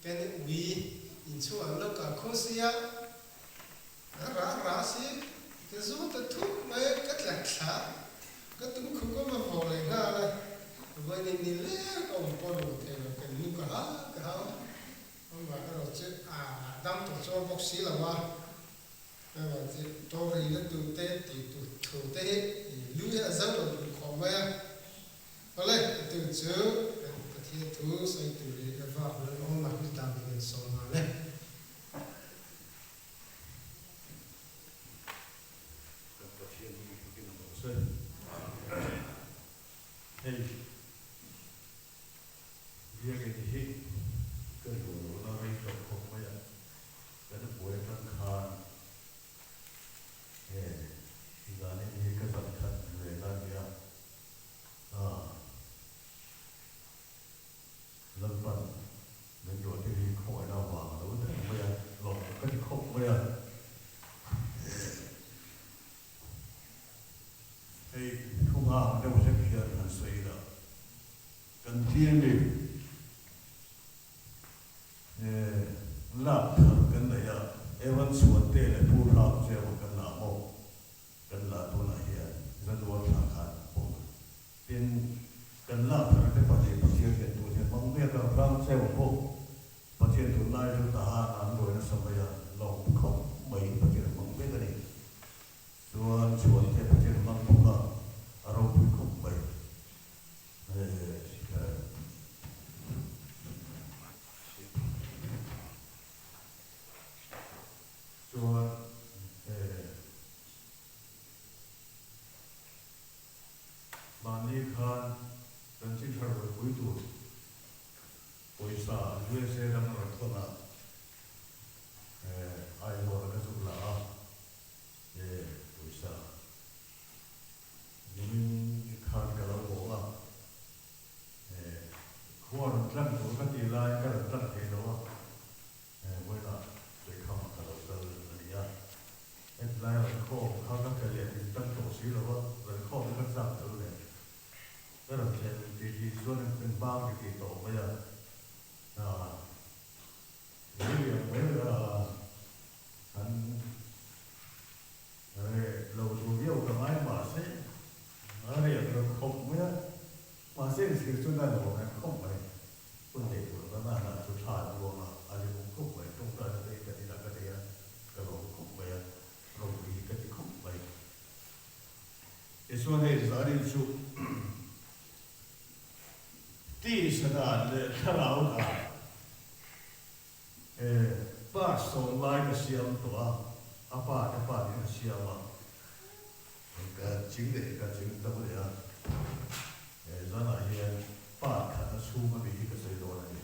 Kan ui inchhung an lo kal khung sia, a rah rah si, ka zu ta thup mai a, ka tla thla, ka tum khuk awm a vawh leh nghal a, vawiin ni leng ka awm pawh nuam thei lo, kan nu ka hau ka hau a, amah erawh chu a dam tawh chuang bawk si lo a, erawh chu tawri la tu te tih tur thu te hi lu hi a zo lo duh khawp mai a. Awle, tu chu kan Pathian thu sawi tur hi Eva a rawn awm a, mi tan hian sawm nghal e. Kan Pathian hi fakin a awm se. Hei, biakinn hi ka luah lohna rei tawh khawp mai a, kan buai atang khan he zanin hi ka zan khat ve la nia. A Lalpan min ruah te hi khawngaihna vang a lo ni reng mai a, lawm ka ti khawp mai a. Hei thu nghak deuh hlek hian han sawi ila, kan team in lak thar kan nei a, Evan Chhuante leh Pu Hrangcheu kan la maw? Kan la tunah hian Januar thla khan pawm a. Tin, kan lak thar te pahnih Pathian hian tun hian hmang mek a, hrang cheu pawh Pathian tun lai chu tahan an ruai nasa mai a, lawng khawp mai Pathian hmang mek a ni. Chuan chhuan te Pathian hmang bawk a, a ropui khawp mai. Chuan mahni khan chanchin thar buaipui tur pawisa USA ram a rawn thawn a, Aizawl a ka zuk la a, pawisa nimin khan ka lo haw a, khua rawn tlang tur ka tih laiin ka rawn tlang thei lo a. He vawiinah Tuikhama ka lo kal a ni a, hetilaia rawn khawm kha ka ke leh min tan tawh si lo a, rawn khawm hi ka chak tel nen ka rawn thlen tih tih chuan eng bang ti tih tawh mai a, lei lian mai a han reh lo tur viau ka ngai mahse a riak rawn khawp mai a, mahse inchhir chu na lo reng khawp mai. Hun nei tur ka nana chu thla an ruang a, a ri muk khawp mai. Tawngtaina te hi kan inah ka nei a, ka lawm khawp mai a, ropui hi ka ti khawp mai. Tichuan hei zanin chu tisa dan leh thlarau dan part sawm lai ka siam tawh a, a pa te pa nen a siam a, ka ching leh ka ching tam leh a. He zanah hian part khatna chhung ami hi ka sawi dawn a ni.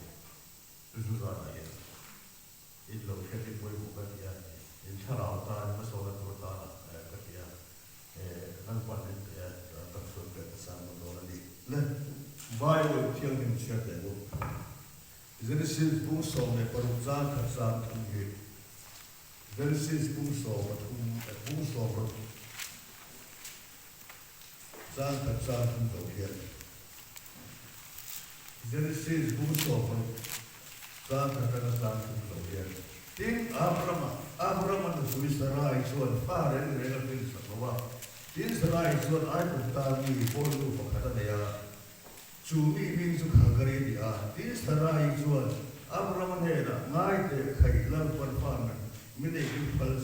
Chu chu zanah hian in lo hriat hi pawimawh ka ti a, in thlarau tan hmasawnna tur tana ka ti a, Lalpan min pe a, chuan tak chuan ka ka sang dawn dawn a ni. Le Bible thianghlim chhiar teh u. Genesis bung 16 zan khat zan thum hi Genesis bung sawmpathum bung sawmparuk Chang khat chang thum zo hian Genesis bung 16 chang khat atanga chang thum zo hian, Tin, Abrama, Abrama nupui Sarai chuan fa reng reng a hrin sak lo a. Tin, Sarai chuan Aigupta mi bawlnu pakhat a nei a, chu mi hming chu Hagari a ni a. Tin, Sarai chuan Abrama hnenah, Ngai teh, khai Lalpan fa min nei hi phal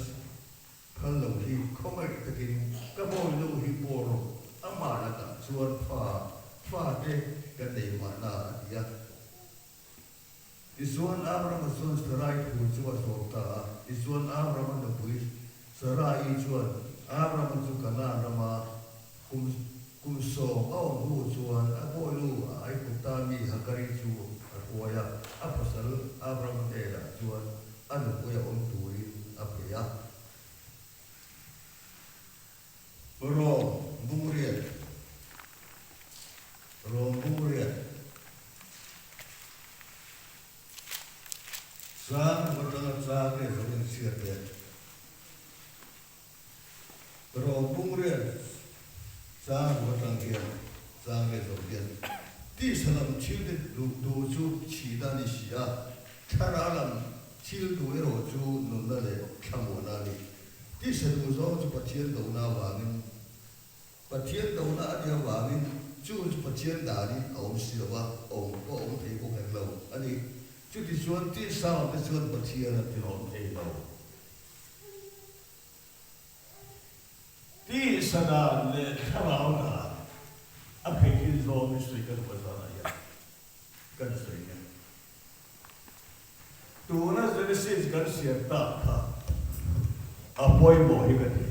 Phal lo hi khawngaih takin ka bawi lo hi pawh rawh, amah lakah chuan fa fate ka nei mahna a ti a. Tichuan Abrama chuan Sarai thu chu a zawm ta a. Tichuan Abrama nupui Sarai chuan Abrama chu Kanaan rama kum kum 10 a awm hnu chuan a bawinu a Aigupta mi Hagari chu a hruai a, a pasal Abrama hnenah chuan a nupui a awm turin a pe a. Rom bungriat Rom bungriat Chang atanga chang nge zo inchhiat le? Rom bungriat chang atang hian chang nge zo hian tisa lam thil te duh duh chu chhihna a ni si a. Thlarau lam thil duh erawh chu nunna leh thlamuahna a ni. Tisa duh zawng chu Pathian dona avangin Pathian dona a nih avangin chu chu Pathian danin a awm si lo va, awm pawh a awm thei bawk hek lo a ni. Chutichuan tisa awmte chuan Pathian a tilawm thei lo. Tisa dan leh thlarau dan a kheikhin zawng hi sawi ka duh a zanah hian kan sawi nia. Tuna Genesis kan siam tak kha a pawimawh hi ka ti.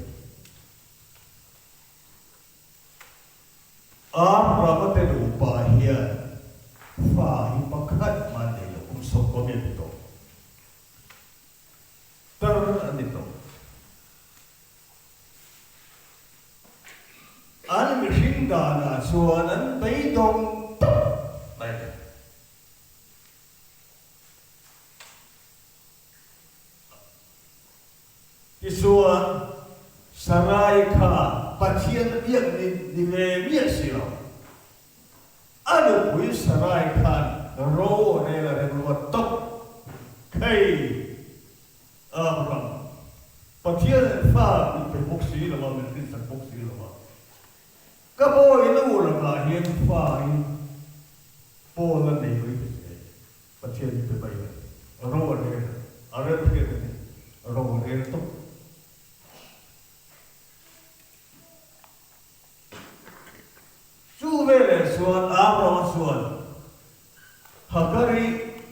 Abrahama te nupa hian fa hi pakhat mah an nei lo, kum 90 mi an ti tawh. Tar an ni tawh. An mihring danah chuan an beidawng tawp mai a ni. Tichuan, Sarai kha Pathian biak ni ni ve miah si lo. A nupui Sarai khan ro a rel a rem ruat tawp. Khei, Abram, Pathian in fa min pe bawk si lo a, min rinsak bawk si lo a. Ka bawi nu lakah hian fa hi Paul a nei mai ta che. Pathian hi pe mai a ni. Ro a rel a, a rem hriat a ni. Ro a rel tawp. Chu veleh chuan Abrahama chuan Hagari,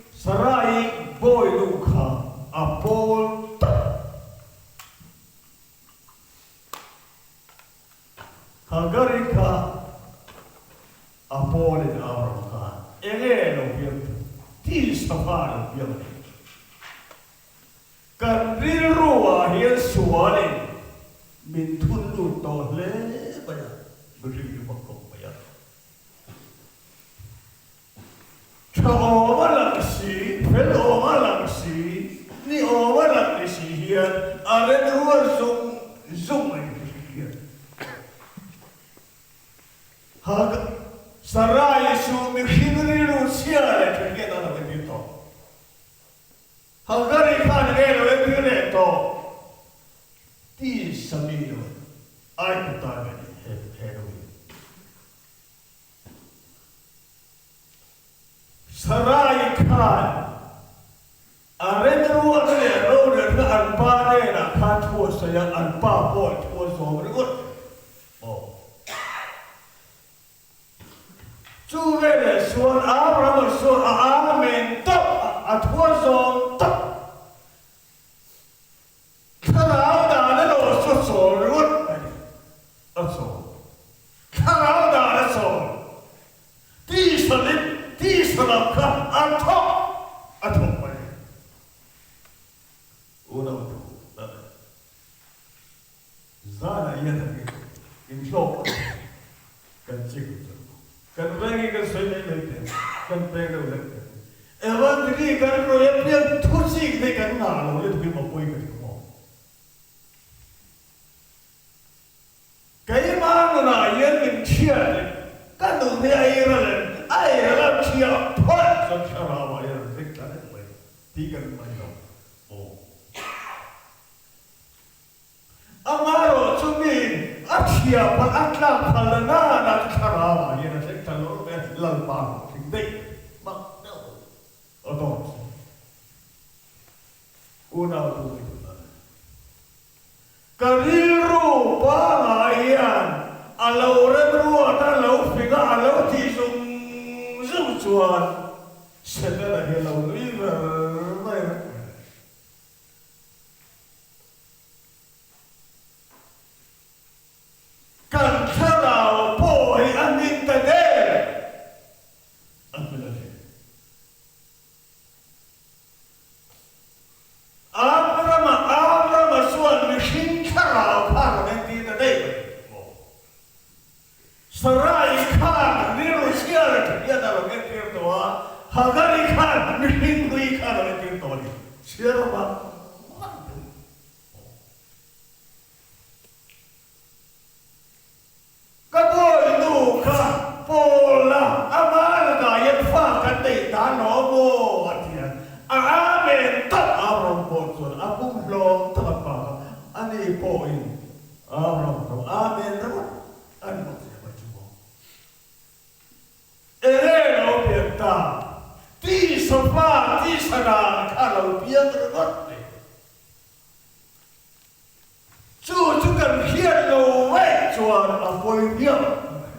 Sarai bawi nu kha a pawl tawp. Hagari kha a pawlin Abraham khan enge lo piang thung? Tisa fa lo piang a ni. Kan rilru ah hian sualin min thun lut tawh hle mai a, mihring hi mak khawp mai a. Tha awm a lang si, fel awm a lang si, ni awm a lang ni si hian a rem rual zung zung mai hi hian Hag Sarai chu mihring rilru chhia leh tha hian a lo entir tawh. Hagari khan nge lo entir leh tawh ti sami lo ai ku ta nge ni he he lo hi. Sarai khan a remruatna leh rorelna an pa hnenah khan thu a sawi a, an pa pawh thu a zawm ringawt maw? Chu veleh chuan Abrahama chuan a Amen tawp a, a thu a zawm tawp. Thlarau dan erawh chu a chawl ringawt a ni. A chawl. Thlarau dan a chawl. Tisa lim, tisa lam kha a thawk, a thawk mai. Unau te u, la nei. Zanah hian a bik inhlawk kan chik ang chu. Kan veng hi kan sawi mai mai teh ang, kan peng deuh hlek teh ang. Evangeli kan rawi apiang thu chik te kan ngah lo lutuk hi mapuii ka ti maw? Keimah nunah hian min thiat in ka nun hi a iral in a iral a thiah phawt chuan thlarau ah hian an thleng tla reng mai tih kan hman lo maw? Amaherawh chu miin a chhia phal, a tlak phal na nana chu thlarau ah hian a thleng tha lo reuh e, Lalpa hlawh thleng daih mak deuh a dawt chu. Unau tu mai tun a. Ka rilru pangai hian a lo remruat a, lo fing a, a lo tih zung zung chuan Setana hi a lo nui ver mai reng mai. Kan thlarau pawh hi a hmin ta der a hmin a ni. Abrama, Abrama chuan mihring thlarau kha a rawn entir ta daih mai maw? Sarai khan rilru chhiar a ṭha hian a rawn entir tawh a, Hagari khan mihring. Tisa fa, tisa dan kha a lo piang ringawt mai. Chu chu kan hriat lo vaih chuan a pawi viau ang mai.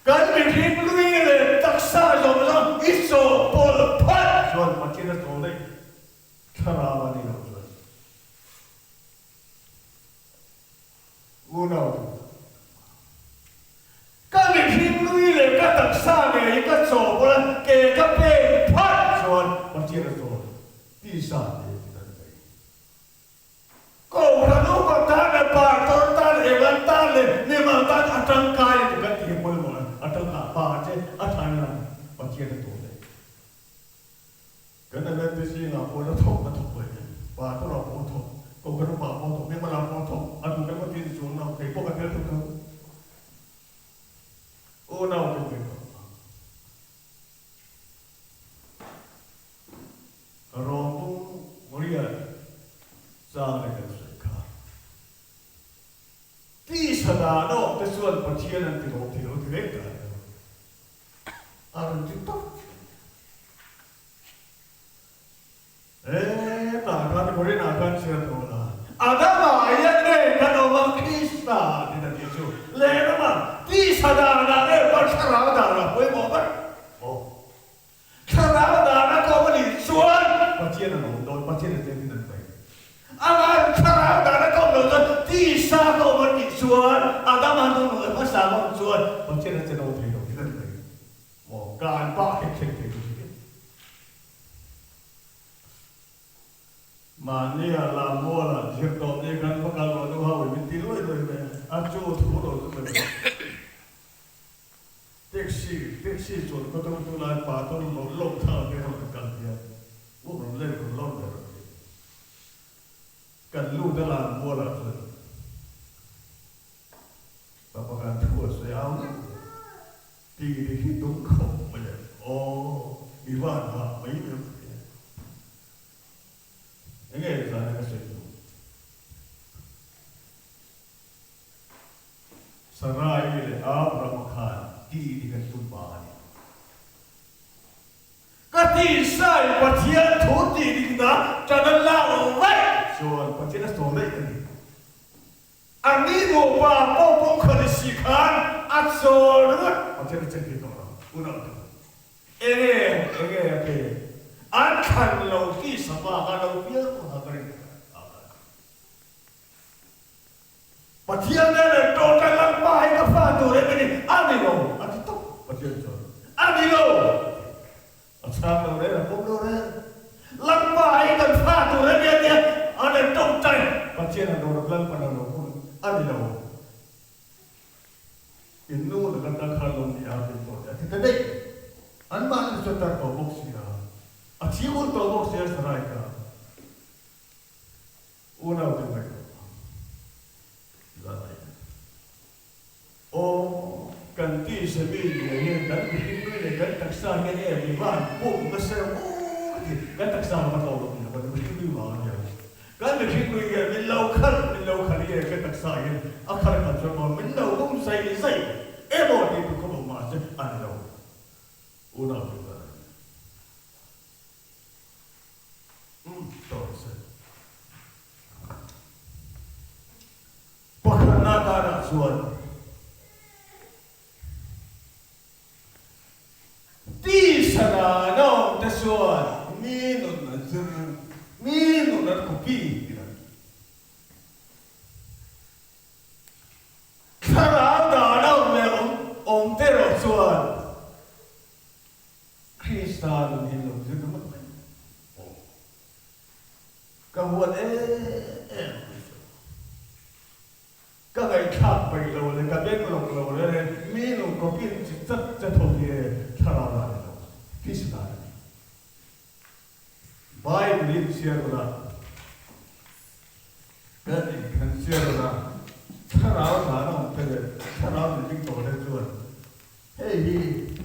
Kan mihring lui leh taksa zawng zawng i chawhpawlh phat chuan Pathian a chawl daih thlarau a ni lo chuan. Unau te chu ka mihring lui leh ka taksa ngei ka chawhpawlh a, ke ka pen phat chuan Pathian a chawl tisa te ti kan mai. Kohhran upa tan leh pastor tan evan tan leh mimal tan a tangkai a ti kan tih hi pawimawh a, a tangka pa che a thain a lang Pathian a tur leh kan MMP zingah pawh a thawk a thawk mai em pastor ah pawh a thawk kohhran upa ah pawh a thawk mimal ah pawh a thawk a duh emaw tin chuang lo kei pawh ka tel thawk tho unau te mai pawh Rawng riat chang leh kan sawi kha. Tisa dan awm te chuan Pathian an ti lawm thei lo ti reng ta lo. A rawn ti tawp. E tah khan Korin ah khan chhiar tawh la. Adama hian nge kan awm a Krista tin a tih chu lehlamah tisa danah nge Thlarau danah pawimawh ber maw? Thlarau dana ka awm a nih chuan Pathian an awm dawn, Pathian a chengin an paih. Amah thlarau dana ka awm loh chuan tisa ka awm a nih chuan Adama nu nu leh hmasa ka awm chuan Pathian a chen awm thei lo tih an paih. Maw kan pah khek thleng thei lo tih. Mahnia Lammuala zir tawp ni khan va kal rawh nu ho in min ti luai luai mai a, a chu thu lo chu mai mai. Taxi taxi chuan khaw dang tu lai pa chu rawn lawm lawm thlang te rawn kal hian u rawn leng rawn lawm ve rawn ti. Kan lut a lan mualah chuan pa pakhat thu a sawi au neuh neuh. Ti ti hi tum khawp mai a. Aw i van hah mai mai ang che. Enge zan a ka sawi duh? Sarai leh Abraham-a khan ti ti kan tum vang a ni. Ka tisai Pathian thu tih dikna tan a lak lo vaih chuan Pathian a sawl daih a ni. A ni nupa pawh pawh kha ni si khan a chawl ringawt Pathian a chen thei tawh lo. Unau te u, enge enge a ke an thlan lo tisa bak a lo piang pawh kha ka rin kha a kal. Pathian nen leh tawngtai Lalpa hi ka fa tur em ani? A ni lo, a ti tawp. Pathian chuan, A ni lo, a ti. A chhang lo reng, a pawm lo reng. Lalpa hi kan fa tur em a tia, a leh tawngtai Pathian a lo Lalpa lo lo pawm, a ni lo. In nu laka ta kha lo ni a min tawh a ti ta daih. Anmahni chu tar tawh bawk si a, a thi ul tawh bawk si a Sarai kha. Unau te ngaihtuah zan a in. Aw, kan tisa mi nia hian kan mihring nui leh kan taksa hian em i van pum nasa em aw ka ti. Kan taksa ka tlawm lo nia, kan mihring nui vang a nia. Kan mihring nui hian min lo khalh, min lo khalh i e kan taksa hian a khalh khalh chuan maw min lo bum zai zai em aw tih tur khawp awm mahse a ni lo. Unau te zan a in. Umm tawh se. Pakhatna tanah chuan tisa dan awm te chuan mi nun an zir, mi nun an copy tih an ti. Thlarau dan awm leh awm te erawh chuan Krista nun hi lo zir ringawt mai aw. Ka huat em em mai chu. Ka ngaihthlak peih lo leh ka beng lawk lo leh leh mi nun kawpin chi chat chat ho hi e thlarau dan ni lo, Krista dan a ni. Bible in chhiar ula, kan inthlan chhiar ula, thlarau dan a awm te leh thlarau nun ding tawh te chuan Hei hi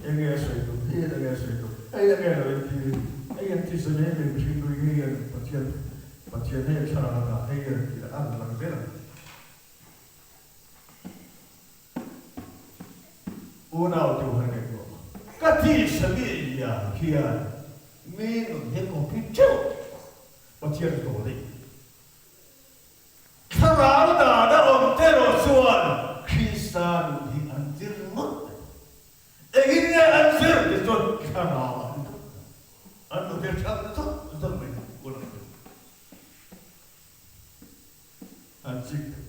enge a sawi tum, hei hian enge a sawi tum, hei enge lo entir, hei hian thisa hei hian mihring nui, hei hian Pathian, Pathian hei hian thlarau dah, hei hian tih a rawn lang zel ang. Unau te u han ngaihtuah ang. Ka thisa mi zia hian. Mi nun hi copy teuh Pathian tawh daih. Thlarau dan a awm te erawh chuan Krista nun hi an zir ngawt mai. Engin nge an zir ti chuan thlarau an zir ta. An nun hi a ṭhang zawt zawt mai hun ang chu. An chik deuh.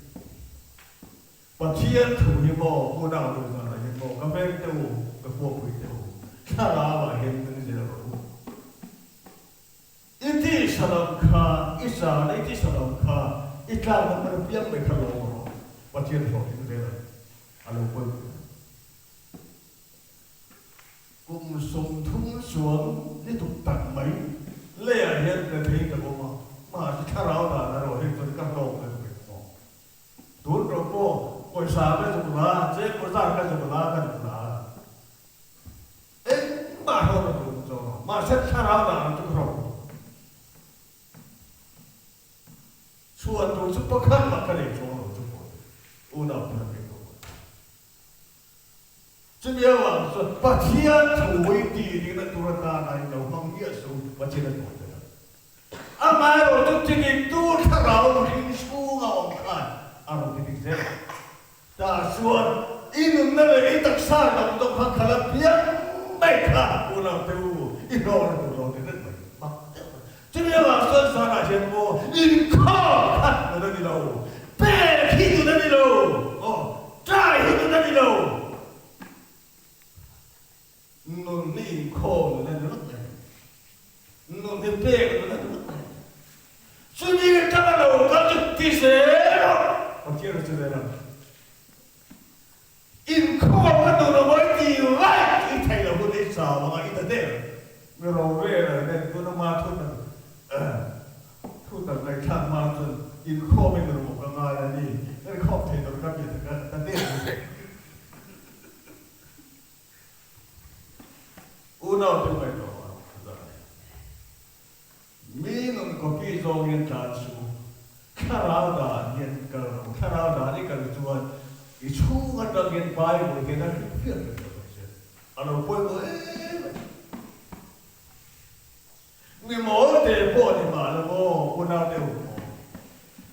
Pathian thu hi maw unau duh zanah hian maw ka veng teh u, ka kuapui teh u, thlarauah hian min zel rawh u. I tisa lam kha i zan a, i tisa lam kha i tlakna hmun apiang mai kha lawm rawh. Pathian hlawhtling zel ang, a lo pawimawh ang. Kum 30 chuang ni tuk tak mai leiah hian ka thei ka awm a, mahse thlarau dan erawh hei chuan ka hlawk na tuk eng maw. Tun rawh pawh pawisa ka zuk la, cheng bazar ka zuk la, ka zuk la. Engmah hlawk na tur awm zawk lo, mahse thlarau dan chu ka hlawk tuk. Chhuan tur chu pakhat mah ka nei chuang lo chu pawh unau te han ngaihtuah pawh. Chumi avang chuan Pathian thu i tih dikna tur atana in lo hmang hiah su Pathian a tuah tel a. Amaherawh chu ti diktu thlarau mihring chhunga awm khan a rawn ti dik zel a. Tah chuan i nunna leh i taksa dang dawng kha khala piang mai kha unau te u i hlawkna tur lo ti reng mai mak deuh mai. Chumi avang chuan zanah hian maw inkhawm kha nun a ni lo, pek hi nun a ni lo, aw trai hi nun a ni lo. Nun hi inkhawm nun a ni ringawt mai. Nun hi pek nun a ni ringawt mai. Chumi atanga lo kal chu ti zel rawh, Pathian a che zel ang. Inkhawm ka duh lo mawi ti right i theih loh hun i chau anga i ta der. Mi rorel a nen tuna ma thu tak thu tak ngaihthlak hma chuan inkhawm in rawn ka ngai a ni. Inkhawm thei tur ka mi ta ta der. Unau te ngaihtuah a zan e. Mi nun copy zawngin tlan suh u. Thlarau dan hian kal rawh u. Thlarau dan i kal chuan i chhung atangin Bible hian a hrilh fiah reng lo mai che. A lo pawimawh em a ni. Mi mawl te pawh ni mah la maw, unau deuh maw?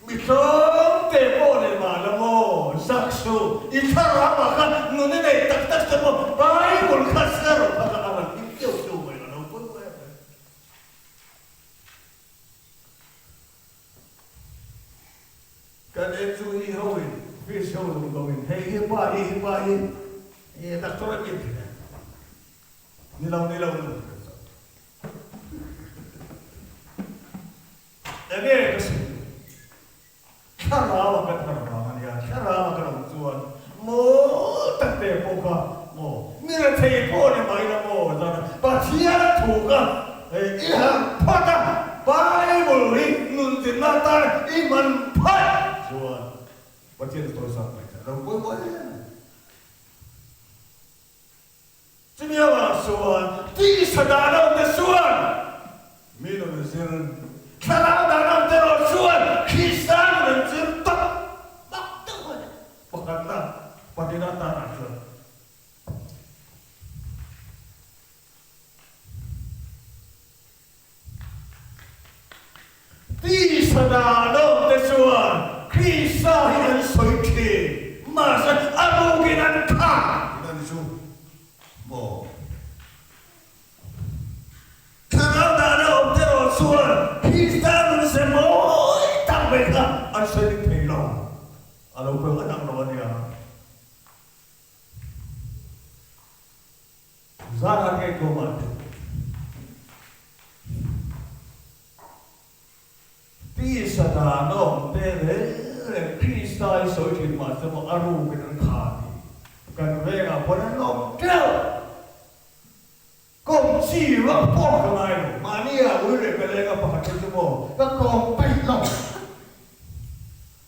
Mi tlawm te pawh ni mah la maw, zak suh, i thlarau ah kha nun i nei tak tak che maw, Bible kha chhiar rawh kha ka a rawn hlim deuh deuh mai a lo pawimawh em mai. Kan en chu hi ho in fish ho lung lo in hei hi pa hi hi pa hi e doctor a mi thin e ni lo ni lo ni lo enge ka sawi duh thlarau a kan har vang a nia thlarau a kan awm chuan maw tak te pawh kha maw mi rethei pawh ni mai la maw zan Pathian a thu kha i har phawt a Bible hi nuntinna atan i hman phawt chuan Pathian a tawisak mai kha a lo pawimawh em. Chumi avang chuan tisa dan awm te chuan mi nun an zir, thlarau dan awm te erawh chuan Krista nun an zir tak tak deuh a ni. Pakhatna, pahnihna tanah chuan Tisa dan awm te chuan Krista hi an sawi thin, mahse a rukin an tha tih a ni chu maw? Thlarau dan a awm te erawh chuan Krista nun ze mawi tak mai kha an sawi ning thei lo, a lo pawimawh dang lo a nia. Zan an ngei tuam ah te. Tisa dan a awm te reng reng Krista i sawi thin mah se maw a ruk in an kha ti. Kan veng ah pawn an awm teuh. Kawm chi vak pawh ka ngai lo. Mahni ah ui leh ka leng a pakhat te chu maw ka kawm peih lo.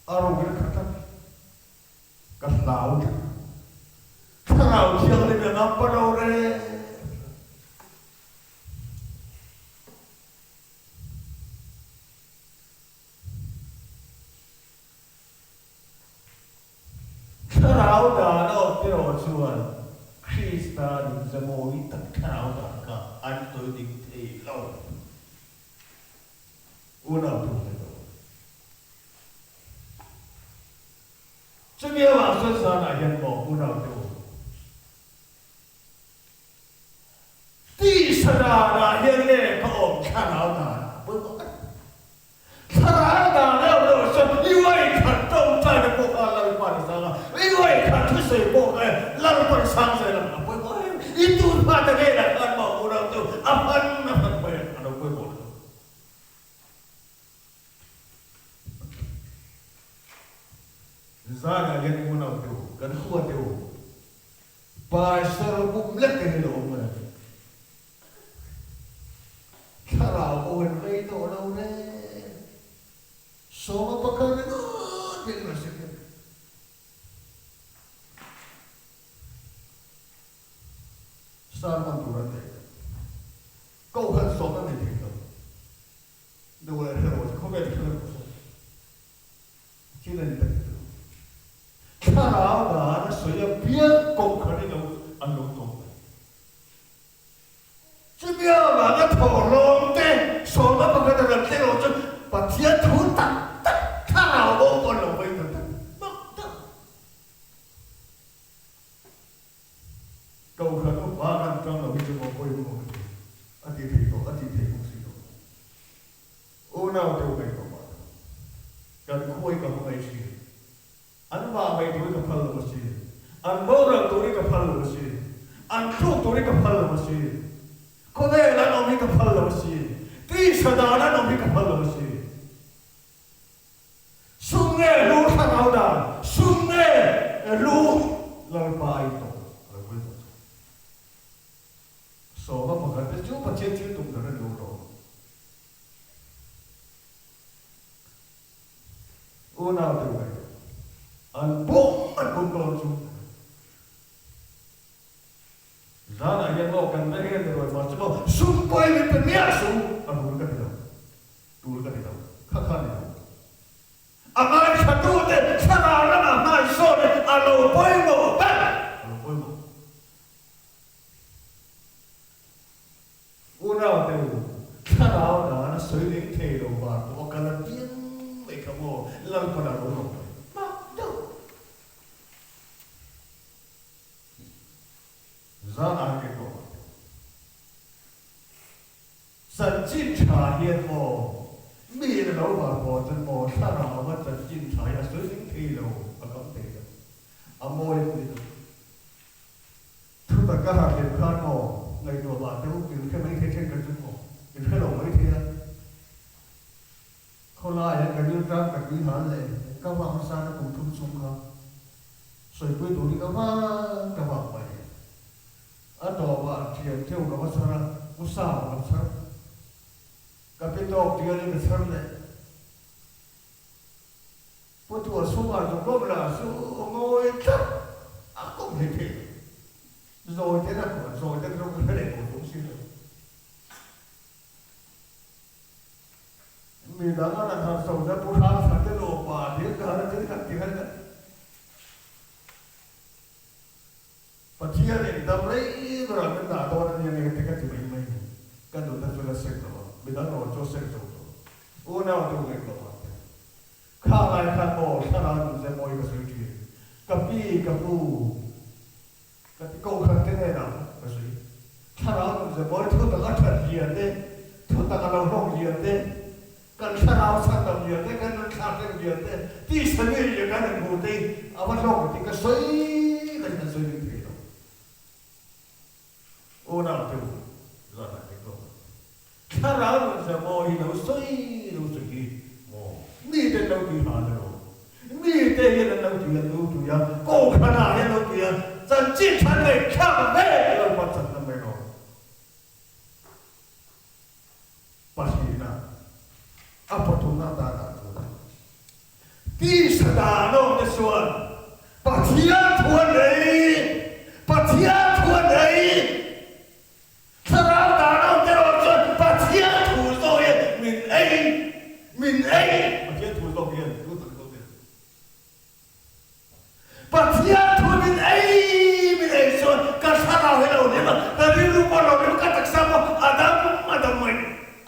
A ruk in an kha tlat. Ka hlau tlat. Thlarau Thianghlim in a ngam pa lo reng. Thlarau dan a awm erawh chuan Krista nun zemawi tak thlarau dan kha an tawi dik thei lo. Unau tu ngai lo. Chumi avang chuan zanah hian maw unau te u, tisa danah hian nge ka awm thlarau danah pawimawh tak. Thlarau dan reuh reuh chuan i uaikhat tawngtaina pawh kha Lalpa ni sang a, i uaikhat thusawi pawh kha Lalpa ni sang zel ang a pawimawh em? I tunhma ta ngenah khan maw unau te u, a hman a hman mai ang a lo pawimawh lo. Zanah hian unau te u, kan khua te u, pastor bum lek te hi lo awm mai. Thlarau pawh in rei tawh lo reng. Sawma pakhat ringawt in rawn hre hian. Sermon tur an nei lo. Kohhran sawm an nei thei lo. Duh leh hre rawh se, khawvel hre rawh se. Thil a ni tak chu. Thlarau dan a sawi a piang kohhran in lo an lo tawng mai. Chumi avanga thawhlawm te sawmna pakhat a ran tle rawh chu Pathian thu tak tak thlarau bo pawh an lo vawi ta tak mak tak. Kohhran upa kan tang lo hi chu maw pawimawh ka ti. A ti thei tawh, a ti thei bawk si lo. Unau te u ngaihtuah mah ta. Kan khua hi ka hmangaih thin. An vah mai tur hi ka phal lo a si. An boral tur hi ka phal lo a si. An tluk tur hi ka phal lo a si. Khawvel an awm hi ka phal lo a si. Tisa dan an awm hi ka phal lo a si. Sum nge lu thlarau dan, sum nge lu Lalpa a intawh a lo pawimawh chu. Sawma pakhat te chu Pathian thil tum dan a ni lo hlawm. Unau te uai an bum an bum dawn chu. Zanah hian maw kan veng em ruai mah chu maw sum pawi min pe miah su a rul ka ti lo, tul ka ti lo, kha kha ni lo. A ngaithla tu te thlarau lamah hmai sawn in a lo pawimawh ber, a lo pawimawh. Unau te u, thlarau dan a sawi ning thei lo var pawh a kal a piang mai kha maw Lalpan a lo rawh mai mah deuh. Zan an ke tawh ang. Chanchin tha hian maw mi in a lo var pawh chuan maw thlarau a chanchin tha hi a sawi ning thei lo, a kam thei lo, a mawi pui lo. Thutak ka harh lem khan maw ngaihtuah mah teh u, in hre mai thei then kha chu maw in hre lo mai thei a. Khawlaiah ka rilṭam ka tui hal leh ka vak nasa na kum thum chung kha sawipui turin ka vang ka vak mai. A tawpah ṭhian theuh ka va chhar a, u Sam ka chhar. Ka pi tawk tialin ka chhar leh. Pu Tua chhungah chu kawm lah chu ngawi tlat a kawm hlei thei lo. Zawi ten a kawm a, zawi ten rawng ka hre leh tawh thung si lo. Mi dang a rawn harh chho chuan Pu Hrangthar te nupa ding ka har a thil khat ti khan ka ti. Pathian in dam rei berah min dah dawn a nia nge ka ti ka ti mai mai ni. Ka nunna chu la seng lo a, mi dang rawh chu a seng zo tawh. Unau te u ngaihtuah mah teh. Kha lai khan maw thlarau nun ze mawi ka sawi thin. Ka pi, ka pu. Ka ti kohhran te hnenah ka sawi. Thlarau nun ze mawi thu tak a that lian te, thu tak a lo hlawk lian te, kan thlarau chhandam lian te, kan nun thlak reng lian te, tisa mi leh kan inhmu te hi a va hlawk tih ka sawi ka hian sawi ring thei lo. Unau te u, zanah te hlawk ang che. Thlarau nun ze mawi hi lo sawi lo sawi hi maw mi te an lo tui hal emaw mi te hian an lo tui an lo tui a kohhran ah hian lo tui a chanchin than ngaihthlak ve lo pan chan na mai rawh pahnihna a pathumna dan ah chuan tisa dan awm te chuan Pathian thu a nei Pathian thu a nei. Thlarau dan awm te erawh chuan Pathian thu zawk hian min ei, min ei. Pathian thu zawk hian, thu tak zawk hian. Pathian thu min ei, min ei chuan ka thlarau hi a lo hlim a, ka rilru pawh a lo hlim a, ka taksa pawh a dam a dam mai.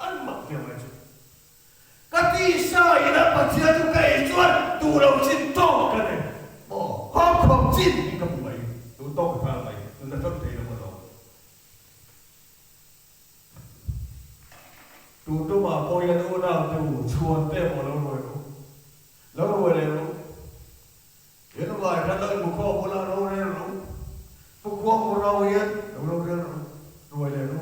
An mak viau mai chu. Tun tumah pawh hian unau te u chhuan te maw lo ruai ru. Lo ruai leh ru. In vai khan lo inhmu khawm ula ro rel ru. Pu Khuangpu rau hian lo ro rel ru, ruai leh ru.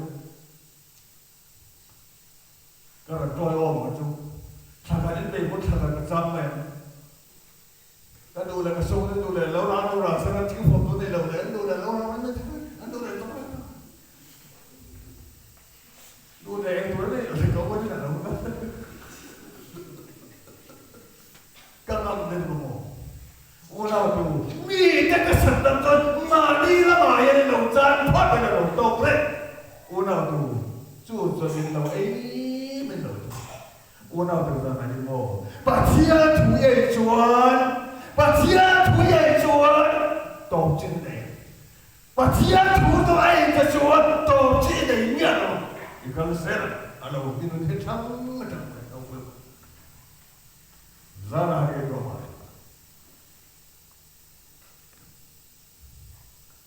Ka rawn tawi awm ang chu. Thla khat in bei pawh thla khat ka chang mai ang. Ka duh leh ka sawng an duh leh lo rah lo rah sela thing fawm tu nei lo leh an duh leh lo rah mai mai thei an duh leh tawk reng a. Duh leh eng tur a nei lo leh ka uan in a lo na. Ka ngam nen maw maw. Unau tu mi te ka san dam chuan mahni lamah hian in lo chan phawt in a lo tawk reng. Unau tu chu chuan min lo ei min lo tu. Unau tu zan a ni maw? Pathian thu ei chuan Pathian thu ei chuan tawp chin nei. Pathian thu chu a ei te chuan tawp chi nei miah lo. I kal zel a lo i nun hi thang atang mai lo pawh. Zan a ngei tawh mai.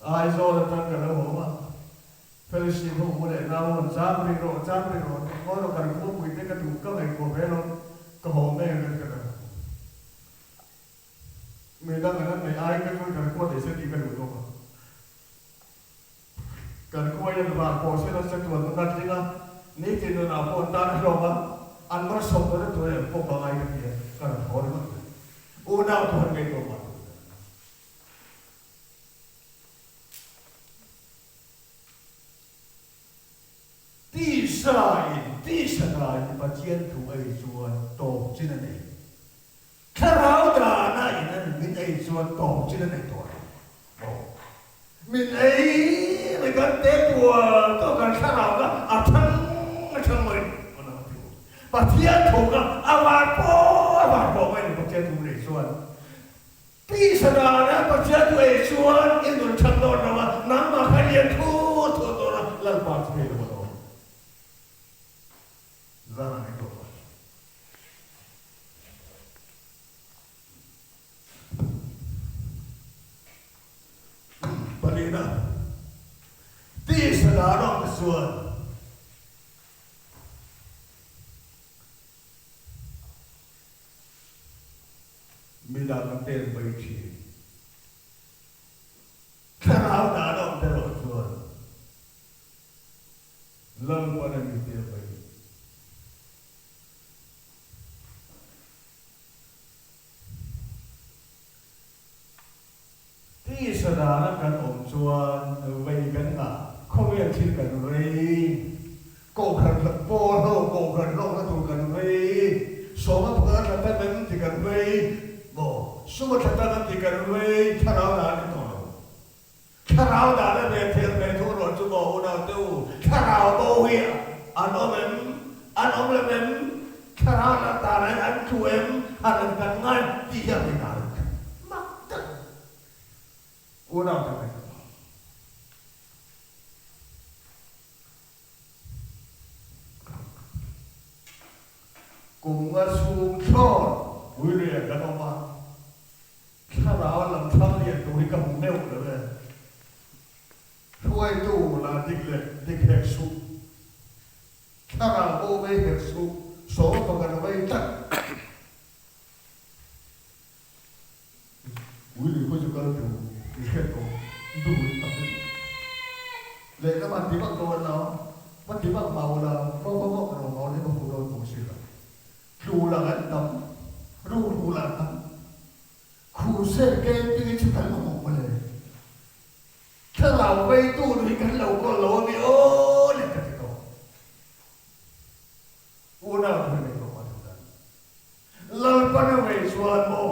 Aizawl atang ka lo awm a, fellowship ho u leh nau an zam rih rawh, zam rih rawh tih ngawi rawh kan khuapui te ka duh ka ngaihtuah ve lo, ka haw mai ang ka ti ka dang. Mi dang an an neih ai ka chuan kan khua nei se tih ka duh zawk a. Kan khua hian van pawh se nasa tuan nun a tling a, nitin nunah pawh an tan a hlawk a, an malsawm dawna tur em pawh ka ngai ka ti a, ka rawn haw ringawt mai. Unau chu han ngaihtuah mah tur ka ni. Tisa in tisa dan in Pathian thu ei chuan tawp chin a nei. Thlarau dana in an min ei chuan tawp chin a nei tawh lo maw? Min ei mai kan te tual tawh kan thlarau kha a thang a thang mai a lo ti u. Pathian thu kha a van pawh a van pawh mai ni Pathian thu nei chuan. Tisa dana Pathian thu ei chuan i nun that dawn lo a, nangmah kha lian thu thu dawn a, Lalpa chu hei lo a lawm. Zan a nei tawh lo. Palina, Tisa dan awm te chuan midang a tel mai thin. Thlarau dan awm te erawh chuan Lalpan a mi tel mai. Tisa dana kan awm chuan vei kan ngah, khawvel thil kan vei, kohhran pawl ho kohhran hlawkna tur kan vei, sawma pakhat a tla tan em ti kan vei, maw suma tla tan em ti kan vei, thlarau dan a ni tawh lo. Thlarau dana ve thel ve thu rawh chu maw unau te u, thlarau bo hi an awm em? An awm lo em? Thlarau la tan in an tlu em? Han an kan ngai tih hi a hming a rak mak tak unau te mai. Kum nga chhung thlawt Uiria kan awm a. Thlarau lam thlang lian tur hi ka hmu meuh lo e. Hruaitu la dik leh dik hek suh. Thlarau bo vei hek suh. Saw pakhat a vei tlat. Ui lui khaw chu kal teh u, i hriat tawh duh in tak in. Lehlam an ti vak dawn lo, va ti vak mau la, va va vak lo mau la, va hmu dawn bawk si lo. Tlu lang an tam, ruhru lah an tam. Khursen camping hi chu kan mamawh mawle. Thlarau veitu nu hi kan lo kawl lo a mi aw le ka ti tawh. Unau te hi ngaihtuah mah thei dan. Lalpan a vei chuan maw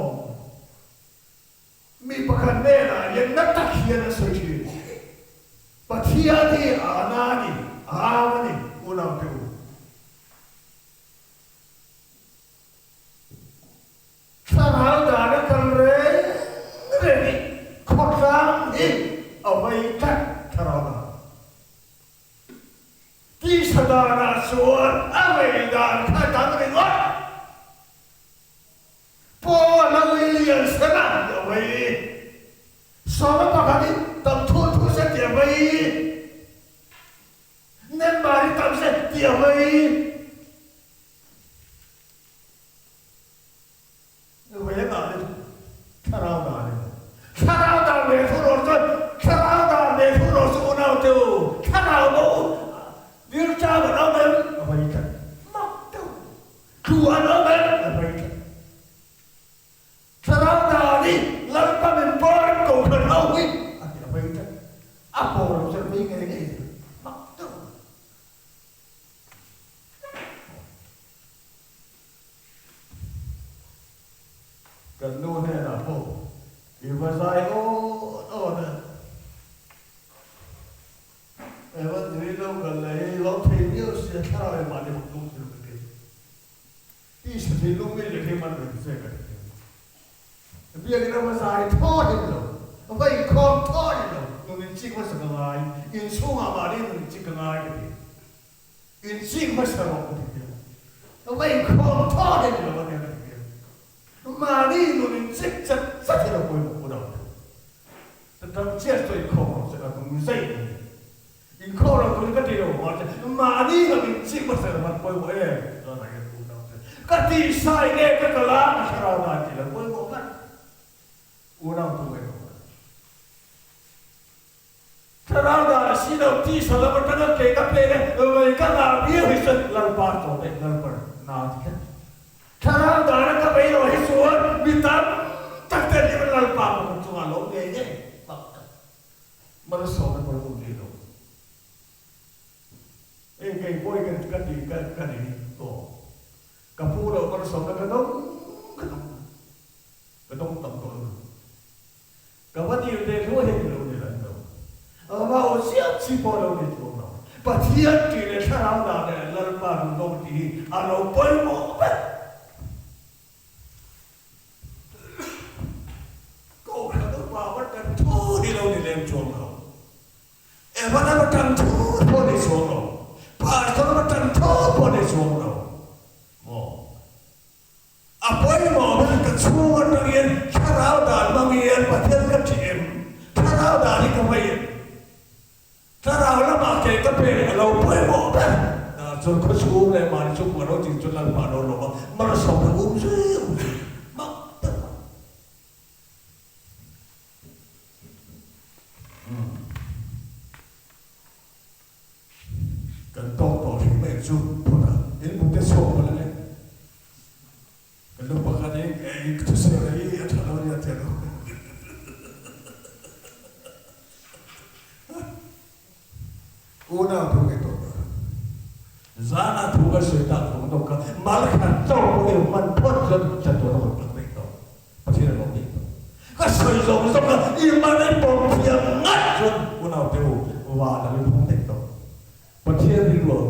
mi pakhat hnenah hian na tak hian a sawi thin. Pathian hi a na a ni, a au a ni unau te u. Thlarau dan a kal reng reng i khawtlang hi a vei tlat thlarau dan. Tisa danah chuan a vei dan kha dang ringawt. Paul a William Sena hi a vei. Sawma pakhat in tam thur thur se ti a vei. Member hi tam se ti a vei. Tlu an awm em? A vei tlat. Thlarau dan hi Lalpa min pawn kohhran ho hi a ti a vei tlat. A pawl lo chu an vei ngei ngei zel. Mak deuh a ni. Kan nu hnenah pawh i va zai awt awt a. Evan tui lo kal leh hi lo thei viau sia thlarau em mahni bawk lung thil ka ti. Tisa thinlung mi leh hi man reng che ka ti thei. Biakin a va zai thaw hin lo, va inkhawm thaw hin lo, nun inchik hmasa ka ngai, inchhungah mahni nun inchik ka ngai ka ti. Inchik hmasa rawh ka ti thei. Va inkhawm thaw hin lo ania ka ti thei. Mahni nun inchik chat chat hi lo pawimawh pawh deuh thei. Chutang chiah chu inkhawm rawh se ka tum zei a ni. Inkhawm lo turin ka ti lo mahse mahni lam inchik hmasa lam an pawimawh em chuan a hian unau te ka tih sai nge ka kal a ka thlarau dan tih lo pawimawh ber unau tu nge ka hmu. Thlarau dan a si lo tisa lam atanga ke ka pen e vei ka ngah viau hi chuan Lalpa tawp e Lalpa na ti kher. Thlarau dana ka vei lo hi chuan mi tam tak te nih Lalpa pakhat chungah lo ngei ngei mak tak malsawmna pawh an awm rih lo. Hei kei pawh hi ka ka ti ka ka ni tawh. Ka phu loh malsawmna ka dawng ka dawng ka dawng tam tawh lo. Ka va dil teh hluah hi ni lo ni lan lo. Va aw chiam chi pawh lo ni chuang lo. Pathian tih leh thlarau dan leh Lalpa duhdawng tih hi a lo pawimawh vek. Kohhran upa va tan thu hi lo ni lem chuang lo. Evan a va tan thu pawh ni chuang lo. Pastor va tan thu pawh ni chuang lo. Maw? A pawimawh ber ka chhung atangin thlarau dan hmangin Pathian ka ṭih em? Thlarau dan hi ka hmai em? Thlarau lamah kei ka pek a lo pawimawh ber. Dah chuan khawchhung leh mahni chu hmuh lo tih chu Lalpa a lo lawm a, malsawmna um zui um zui mak deuh a. Kan tawk tawh hrim mai chu phawt a, in mute chhuak mawlh ang e. Kan nu pakhat hi eng thusawi rei a tha lo nia ti a lo. Unau thu nge tawh ber. Zana thu kan sawi tak vang dawk kha mal khat chauh pawh i hman phawt chuan chatuan a hawn phak daih tawh. Pathian a lo tih tawh. Ka sawi zawng zawng a, i man i pawm thiam ngat chuan unau te u van a lo phung daih tawh. Pathian rilru a.